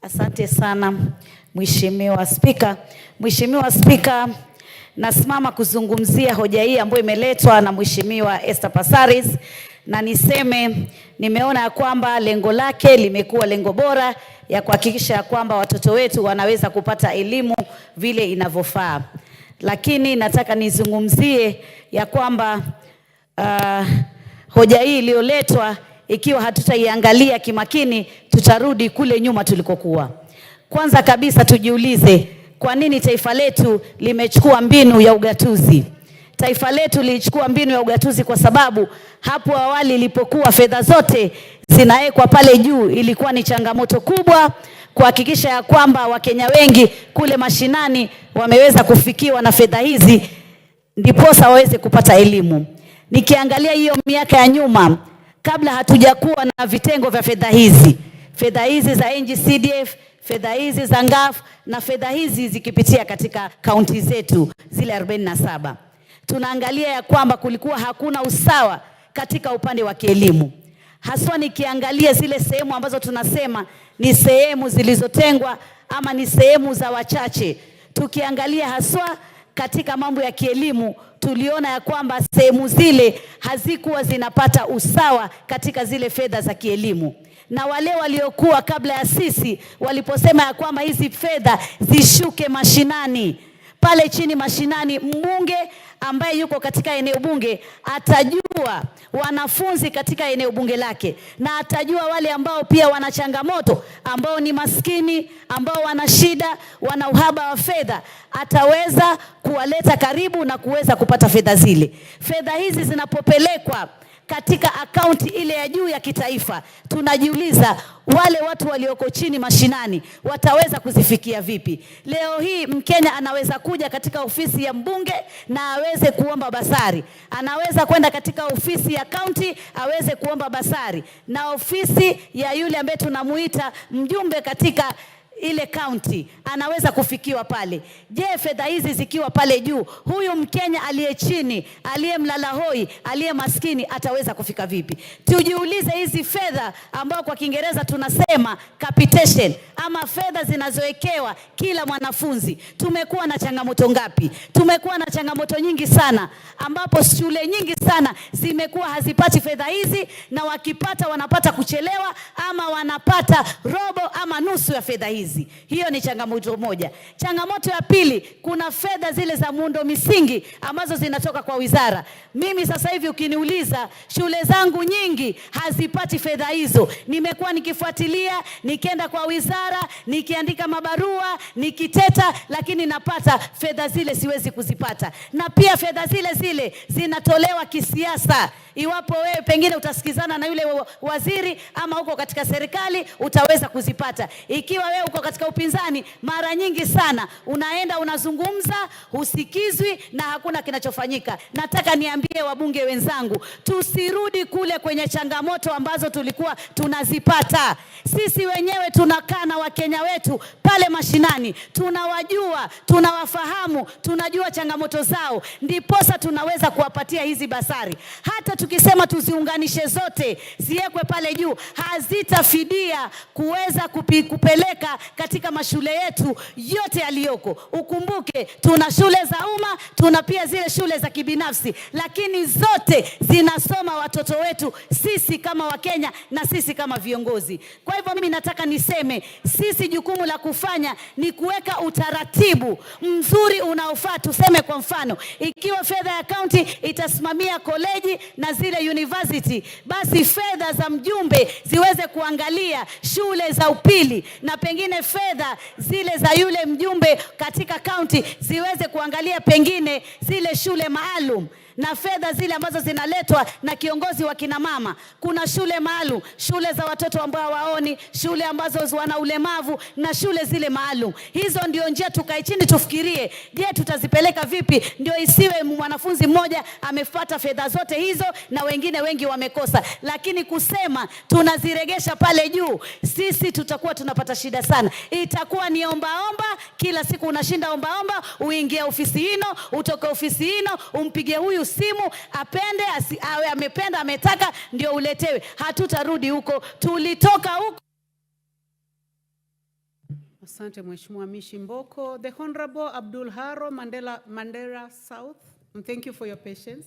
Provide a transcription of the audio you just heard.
Asante sana, Mheshimiwa Spika. Mheshimiwa Spika, nasimama kuzungumzia hoja hii ambayo imeletwa na Mheshimiwa Esther Passaris, na niseme nimeona ya kwamba lengo lake limekuwa lengo bora ya kuhakikisha ya kwamba watoto wetu wanaweza kupata elimu vile inavyofaa. Lakini nataka nizungumzie ya kwamba hoja hii iliyoletwa, ikiwa hatutaiangalia kimakini, tutarudi kule nyuma tulikokuwa. Kwanza kabisa tujiulize, kwa nini taifa letu limechukua mbinu ya ugatuzi? Taifa letu lilichukua mbinu ya ugatuzi kwa sababu hapo awali ilipokuwa fedha zote zinawekwa pale juu, ilikuwa ni changamoto kubwa kuhakikisha ya kwamba Wakenya wengi kule mashinani wameweza kufikiwa na fedha hizi, ndiposa waweze kupata elimu. Nikiangalia hiyo miaka ya nyuma, kabla hatujakuwa na vitengo vya fedha hizi za NGCDF, fedha hizi za NGAAF na fedha hizi zikipitia katika kaunti zetu zile 47, tunaangalia ya kwamba kulikuwa hakuna usawa katika upande wa kielimu, haswa nikiangalia zile sehemu ambazo tunasema ni sehemu zilizotengwa ama ni sehemu za wachache. Tukiangalia haswa katika mambo ya kielimu, tuliona ya kwamba sehemu zile hazikuwa zinapata usawa katika zile fedha za kielimu, na wale waliokuwa kabla ya sisi waliposema ya kwamba hizi fedha zishuke mashinani, pale chini mashinani, mbunge ambaye yuko katika eneo bunge atajua wanafunzi katika eneo bunge lake, na atajua wale ambao pia wana changamoto, ambao ni maskini, ambao wana shida, wana uhaba wa fedha, ataweza kuwaleta karibu na kuweza kupata fedha zile. Fedha hizi zinapopelekwa katika akaunti ile ya juu ya kitaifa, tunajiuliza wale watu walioko chini mashinani wataweza kuzifikia vipi? Leo hii Mkenya anaweza kuja katika ofisi ya mbunge na aweze kuomba basari, anaweza kwenda katika ofisi ya kaunti aweze kuomba basari, na ofisi ya yule ambaye tunamuita mjumbe katika ile kaunti anaweza kufikiwa pale. Je, fedha hizi zikiwa pale juu, huyu Mkenya aliye chini, aliye mlala hoi, aliye maskini ataweza kufika vipi? Tujiulize, hizi fedha ambao kwa Kiingereza tunasema capitation ama fedha zinazowekewa kila mwanafunzi, tumekuwa na changamoto ngapi? Tumekuwa na changamoto nyingi sana, ambapo shule nyingi sana zimekuwa hazipati fedha hizi, na wakipata wanapata kuchelewa ama wanapata robo ama nusu ya fedha hizi. Hiyo ni changamoto moja. Changamoto ya pili, kuna fedha zile za muundo misingi ambazo zinatoka kwa wizara. Mimi sasa hivi ukiniuliza, shule zangu nyingi hazipati fedha hizo. Nimekuwa nikifuatilia, nikienda kwa wizara, nikiandika mabarua, nikiteta, lakini napata fedha zile siwezi kuzipata. Na pia fedha zile zile zinatolewa kisiasa. Iwapo wewe pengine utasikizana na yule waziri ama uko katika serikali utaweza kuzipata. Ikiwa wewe uko katika upinzani, mara nyingi sana unaenda unazungumza, husikizwi na hakuna kinachofanyika. Nataka niambie wabunge wenzangu, tusirudi kule kwenye changamoto ambazo tulikuwa tunazipata. Sisi wenyewe tunakaa na Wakenya wetu pale mashinani, tunawajua, tunawafahamu, tunajua changamoto zao, ndiposa tunaweza kuwapatia hizi basari. Hata tukisema tuziunganishe zote ziwekwe pale juu, hazitafidia kuweza kupeleka katika mashule yetu yote yaliyoko. Ukumbuke tuna shule za umma, tuna pia zile shule za kibinafsi, lakini zote zinasoma watoto wetu sisi kama Wakenya na sisi kama viongozi. Kwa hivyo mimi nataka niseme, sisi jukumu la kufanya ni kuweka utaratibu mzuri unaofaa. Tuseme kwa mfano, ikiwa fedha ya kaunti itasimamia koleji na zile university, basi fedha za mjumbe ziweze kuangalia shule za upili, na pengine fedha zile za yule mjumbe katika kaunti ziweze kuangalia pengine zile shule maalum, na fedha zile ambazo zinaletwa na kiongozi wa kina mama. Kuna shule maalum, shule za watoto ambao hawaoni, shule ambazo wana ulemavu na shule zile maalum. Hizo ndio njia tukae chini tufikirie, je, tutazipeleka vipi ndio isiwe mwanafunzi mmoja amefuata fedha zote hizo na wengine wengi wamekosa. Lakini kusema tunaziregesha pale juu, sisi tutakuwa tunapata shida sana. Itakuwa ni ombaomba kila siku, unashinda ombaomba, uingie ofisi hino, utoke ofisi hino, umpige huyu simu, apende asi, awe amependa ametaka, ndio uletewe. Hatutarudi huko, tulitoka huko. Asante, Mheshimiwa Mishi Mboko. The Honorable Abdul Haro, Mandera South. And thank you for your patience.